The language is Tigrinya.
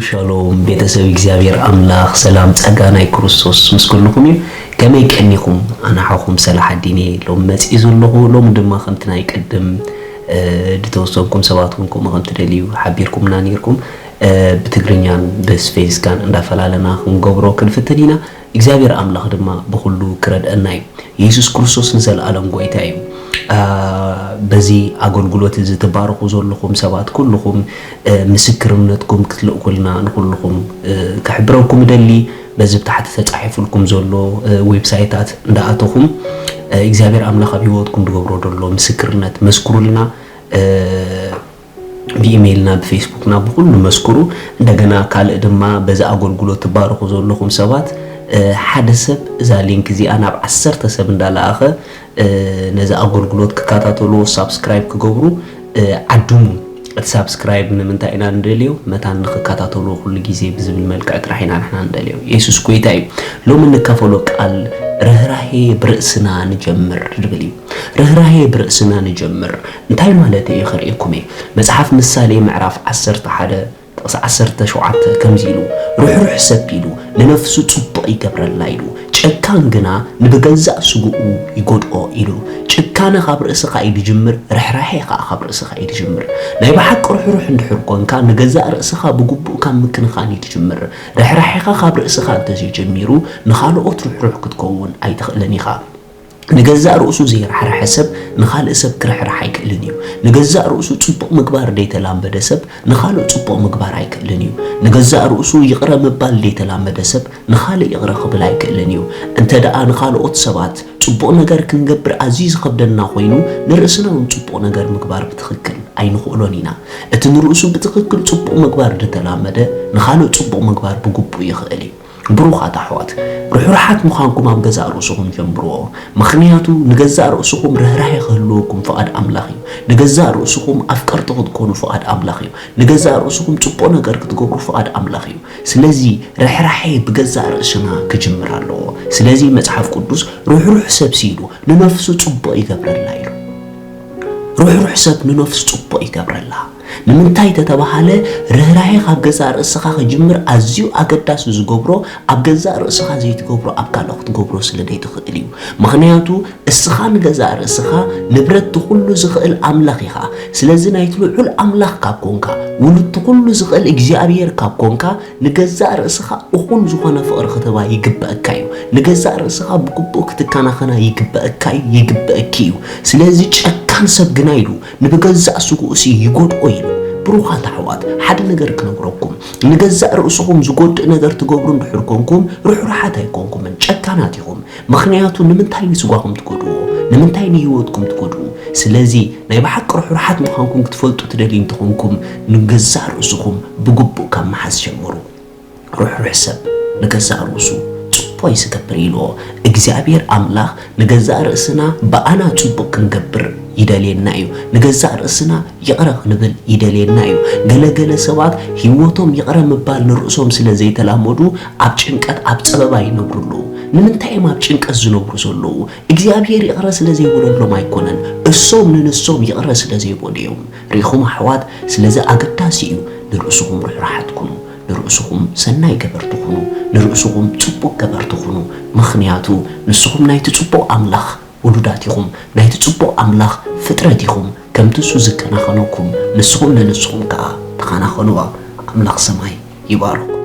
ሻሎም ቤተሰብ እግዚኣብሔር ኣምላኽ ሰላም ጸጋ ናይ ክርስቶስ ምስ ኩልኹም እዩ። ከመይ ቀኒኹም? ኣነ ሓኹም ሰላሓዲን እየ። ሎም መጺእ ዘለኹ ሎም ድማ ከምቲ ናይ ቅድም ድተወሰንኩም ሰባት እውን ከምኡ ከም ትደልዩ ሓቢርኩምና ነይርኩም። ብትግርኛን ብስፌዝካን እንዳፈላለና ክንገብሮ ክንፍትን ኢና። እግዚኣብሔር ኣምላኽ ድማ ብኹሉ ክረድአና እዩ። የሱስ ክርስቶስ ንዘለኣለም ጎይታ እዩ። በዚ ኣገልግሎት እዚ ትባረኹ ዘለኹም ሰባት ኩልኹም ምስክርነትኩም ክትልእኩልና ንኩልኹም ክሕብረኩም እደሊ። በዚ ብታሕቲ ተጻሒፉልኩም ዘሎ ዌብሳይታት እንዳኣተኹም እግዚኣብሔር ኣምላኽ ኣብ ህይወትኩም ዝገብሮ ዘሎ ምስክርነት መስክሩልና። ብኢሜይልና ብፌስቡክና ብኩሉ መስክሩ። እንደገና ካልእ ድማ በዚ ኣገልግሎት ትባረኹ ዘለኹም ሰባት ሓደ ሰብ እዛ ሊንክ እዚኣ ናብ ዓሰርተ ሰብ እንዳለኣኸ ነዚ ኣገልግሎት ክከታተልዎ ሳብስክራይብ ክገብሩ ዓድሙ። እቲ ሳብስክራይብ ንምንታይ ኢና ንደልዮ? መታን ንክከታተልዎ ኩሉ ግዜ ብዝብል መልክዕ ጥራሕ ኢና ንሕና ንደልዮ። የሱስ ጎይታ እዩ። ሎሚ እንካፈሎ ቃል ርህራሄ ብርእስና ንጀምር ዝብል እዩ። ርህራሄ ብርእስና ንጀምር እንታይ ማለት እዩ? ክርእየኩም እየ። መጽሓፍ ምሳሌ ምዕራፍ ዓሰርተ ሓደ ጥቕሲ ዓሰርተ ሸውዓተ ከምዚ ኢሉ፣ ርሕሩሕ ሰብ ኢሉ ንነፍሱ ጽቡቕ ይገብረላ ኢሉ፣ ጨካን ግና ንብገዛእ ስግኡ ይጎድኦ ኢሉ። ጭካነ ካብ ርእስኻ እዩ ዝጅምር፣ ርሕራሄ ኸኣ ካብ ርእስኻ እዩ ዝጅምር። ናይ ብሓቂ ርሕሩሕ እንድሕር ኮንካ ንገዛእ ርእስኻ ብግቡእ ካብ ምክንኻን እዩ ዝጅምር። ርሕራሄኻ ካብ ርእስኻ እንተዘይጀሚሩ ንኻልኦት ርሕሩሕ ክትከውን ኣይትኽእልን ኢኻ። ንገዛእ ርእሱ ዘይረሕረሐ ሰብ ንኻልእ ሰብ ክርሕርሕ ኣይክእልን እዩ። ንገዛእ ርእሱ ጽቡቕ ምግባር ዘይተላመደ ሰብ ንኻልእ ጽቡቕ ምግባር ኣይክእልን እዩ። ንገዛእ ርእሱ ይቕረ ምባል ዘይተላመደ ሰብ ንኻልእ ይቕረ ክብል ኣይክእልን እዩ። እንተ ደኣ ንኻልኦት ሰባት ጽቡቕ ነገር ክንገብር ኣዝዩ ዝኸብደና ኮይኑ ንርእስና እውን ጽቡቕ ነገር ምግባር ብትኽክል ኣይንኽእሎን ኢና። እቲ ንርእሱ ብትኽክል ጽቡቕ ምግባር ዝተላመደ ንኻልእ ጽቡቕ ምግባር ብግቡእ ይኽእል እዩ። ብሩኻት ኣሕዋት ርሑርሓት ምዃንኩም ኣብ ገዛእ ርእስኹም ጀምርዎ። ምኽንያቱ ንገዛእ ርእስኹም ርህራሄ ክህልወኩም ፍቓድ ኣምላኽ እዩ። ንገዛእ ርእስኹም ኣፍቀርቲ ክትኮኑ ፍቓድ ኣምላኽ እዩ። ንገዛእ ርእስኹም ጽቡቕ ነገር ክትገብሩ ፍቓድ ኣምላኽ እዩ። ስለዚ ርሕራሄ ብገዛእ ርእስና ክጅምር ኣለዎ። ስለዚ መጽሓፍ ቅዱስ ርሑሩሕ ሰብ ሲሉ ንነፍሱ ጽቡቕ ይገብረላ ኢሉ። ርሕሩሕ ሰብ ንነፍሱ ጽቡቕ ይገብረላ። ንምንታይ ተተባሃለ ርህራሄ ካብ ገዛእ ርእስኻ ክጅምር ኣዝዩ ኣገዳሲ ዝገብሮ ኣብ ገዛእ ርእስኻ ዘይትገብሮ ኣብ ካልእ ክትገብሮ ስለ ዘይትኽእል እዩ። ምኽንያቱ እስኻ ንገዛእ ርእስኻ ንብረት ትኹሉ ዝኽእል ኣምላኽ ኢኻ። ስለዚ ናይቲ ልዑል ኣምላኽ ካብ ኮንካ ውሉድ ትኹሉ ዝኽእል እግዚኣብሔር ካብ ኮንካ ንገዛእ ርእስኻ እኹል ዝኾነ ፍቕሪ ክትህባ ይግበእካ እዩ። ንገዛእ ርእስኻ ብግቡእ ክትከናኸና ይግበእካ እዩ፣ ይግበእኪ እዩ። ስለዚ ጨካን ሰብ ግና ኢሉ ንብገዛእ ስግኡሲ ይጎድኦ ኢሉ። ብሩኻት ኣሕዋት ሓደ ነገር ክነግረኩም፣ ንገዛእ ርእስኹም ዝጎድእ ነገር ትገብሩ እንድሕር ኮንኩም ርሑርሓት ኣይኮንኩምን፣ ጨካናት ኢኹም። ምኽንያቱ ንምንታይ ንስጓኹም ትጎድእዎ? ንምንታይ ንህይወትኩም ትጎድኡ? ስለዚ ናይ ብሓቂ ርሑርሓት ምዃንኩም ክትፈልጡ ትደልዩ እንተኾንኩም ንገዛእ ርእስኹም ብግቡእ ካብ ምሓዝ ጀምሩ። ርሕሩሕ ሰብ ንገዛእ ርእሱ ጽቡቕ እዩ ዝገብር ኢልዎ። እግዚኣብሔር ኣምላኽ ንገዛእ ርእስና ብኣና ጽቡቕ ክንገብር ይደልየና እዩ። ንገዛእ ርእስና ይቕረ ክንብል ይደልየና እዩ። ገለ ገለ ሰባት ህይወቶም ይቕረ ምባል ንርእሶም ስለ ዘይተላመዱ ኣብ ጭንቀት ኣብ ጸበባ ይነብሩ ኣለዉ። ንምንታይ እዮም ኣብ ጭንቀት ዝነብሩ ዘለዉ? እግዚኣብሔር ይቕረ ስለ ዘይበለሎም ኣይኮነን፣ እሶም ንንሶም ይቕረ ስለ ዘይበሉ እዮም። ርኢኹም ኣሕዋት፣ ስለዚ ኣገዳሲ እዩ ንርእስኹም ርሕራሓት ኩኑ። ንርእስኹም ሰናይ ገበርቲ ኩኑ፣ ንርእስኹም ጽቡቕ ገበርቲ ኩኑ። ምኽንያቱ ንስኹም ናይቲ ጽቡቕ ኣምላኽ ውሉዳት ኢኹም፣ ናይቲ ጽቡቕ ኣምላኽ ፍጥረት ኢኹም። ከምቲ እሱ ዝከናኸነኩም ንስኹም ንንስኹም ከኣ ተኸናኸንዋ። ኣምላኽ ሰማይ ይባርኹ።